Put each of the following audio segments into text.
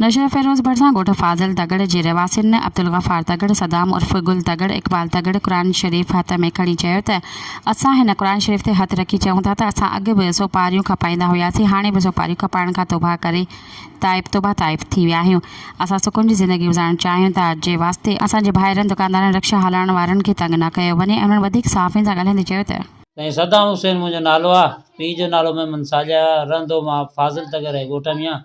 نوشهروفيروز ڀرسان ڳوٺ فاضل تڳڙ جي رهواسين عبدالغفار تڳڙ، صدام عرف گل تڳڙ، اقبال تڳڙ قرآن شريف هٿ ۾ کڻي چيو ته اسان هن قرآن شريف تي هٿ رکي چئون ٿا ته اسان اڳ به سوپاريون کپائيندا هياسين هاڻي به سوپاريون کپائڻ کان توبهه ڪري تائب توبهه تائب ٿي ويا آهيون اسان سڪون جي زندگي گذارڻ چاهيون ٿا جي واسطي اسان جي ڀائرن دڪاندارن رڪشا هلائڻ وارن کي تنگ نه ڪيو وڃي انهن وڌيڪ صحافين سان ڳالهائيندي چيو ته. سائين صدام حسين منهنجو نالو آ پيء جو نالو محمد صالح آ رهندو مان فاضل تڳر جي ڳوٺ ۾ آ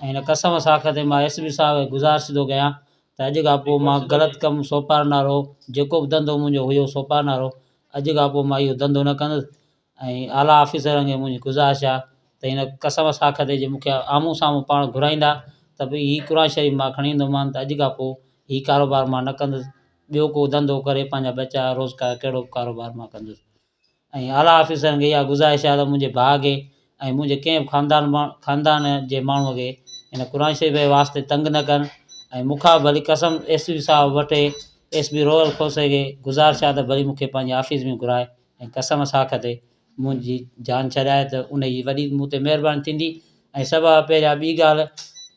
۽ هن قسم ساک تي مان ايس پي صاحب کي گذارش ٿو ڪيان ته اڄ کان پوء مان غلط ڪم سوپارن وارو جيڪو به ڌنڌو منهنجو هيو سوپارن وارو اڄ کان پوء مان اهو ڌنڌو نه ڪندس ۽ اعليٰ آفيسرن کي منهنجي گذارش آهي ته هن قسم ساک تي جي مونکي آمهون سامهون پاڻ گهرائيندا ته به هي قرآن شريف مان کڻي ايندومان ته اڄ کان پوء هي ڪاروبار مان نه ڪندس ٻيو ڪو ڌنڌو ڪري پنهنجا ٻچا روزگار ڪهڙو به ڪاروبار مان ڪندس. ۽ اعليٰ آفيسرن کي اها گذارش آهي ته منهنجي ڀاء کي ۽ منهنجي ڪنهن به خاندان مان خاندان جي ماڻهوء کي هن قرآن شريف جي واسطي تنگ نه ڪن ۽ مون کان ڀلي قسم ايس پي صاحب وٺي ايس پي روحل کوسي کي گذارش آهي ته ڀلي مون کي پنهنجي آفيس ۾ گهرائي ۽ قسم ساک تي منهنجي جان ڇڏائي ته ان جي وڏي مون تي مهرباني ٿيندي ۽ سڀ کان پهريان ٻي ڳالهه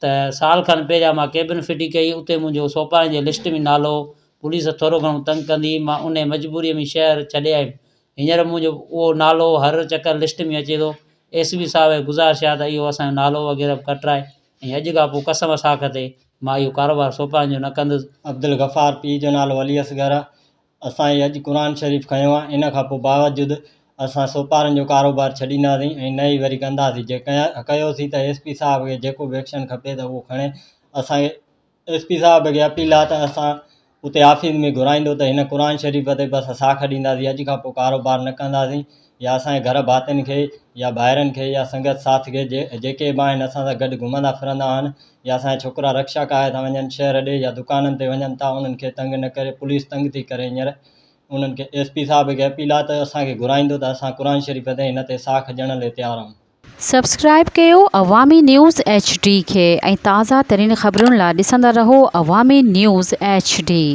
ته سال کن پهريان مان ڪيبن ڦٽي ڪئي اتي منهنجو سوپارين جي لسٽ ۾ نالو هو پوليس ٿورو گهڻو تنگ ڪندي هئي، مان انهيء مجبوريء ۾ شهر ڇڏي آيم. هينئر منهنجو اهو نالو هر چڪر لسٽ ۾ اچي ٿو. ايس پي صاحب کي گذارش آهي ته اهو اسان جو نالو وغيره به ڪٽرائي ۽ اڄ کان پوء قسم ساک تي مان اهو ڪاروبار سوپارن جو نه ڪندس. عبدالغفار پيء جو نالو علي اصغر آ. اسان هي اڄ قرآن شريف کنيو آ ان کان پوء باوجود اسان سوپارن جو ڪاروبار ڇڏينداسين ۽ نه ئي وري ڪنداسين جي ڪيوسين ته ايس پي صاحب کي جيڪو به ايڪشن کپي ته اهو کڻي اسان کي ايس پي صاحب کي اپيل آ ته اسان اتي آفيس ۾ گهرائيندو ته هن قرآن شريف تي بس ساک ڏينداسين اڄ کان پوء ڪاروبار نه ڪنداسين يا اسان جي گهر ڀاتين کي يا ڀائرن کي يا سنگت ساٿ کي جيڪي به آهن اسان سان گڏ گهمندا ڦرندا آهن يا اسان جا ڇوڪرا رڪشا ڪاهي ٿا وڃن شهر ڏي يا دڪانن تي وڃن ٿا انهن کي تنگ نه ڪري پوليس تنگ ٿي ڪري هينئر انهن کي ايس پي صاحب کي اپيل آ ته اسان کي گهرائيندو ته اسان قرآن شريف تي هن تي ساک ڏيڻ لئي تيار آهيون. سبسڪرائيب ڪيو عوامي نيوز ايڇ ڊي کي ۽ تازه ترين خبرن لا ڏسندا رهو عوامي نيوز ايڇ ڊي.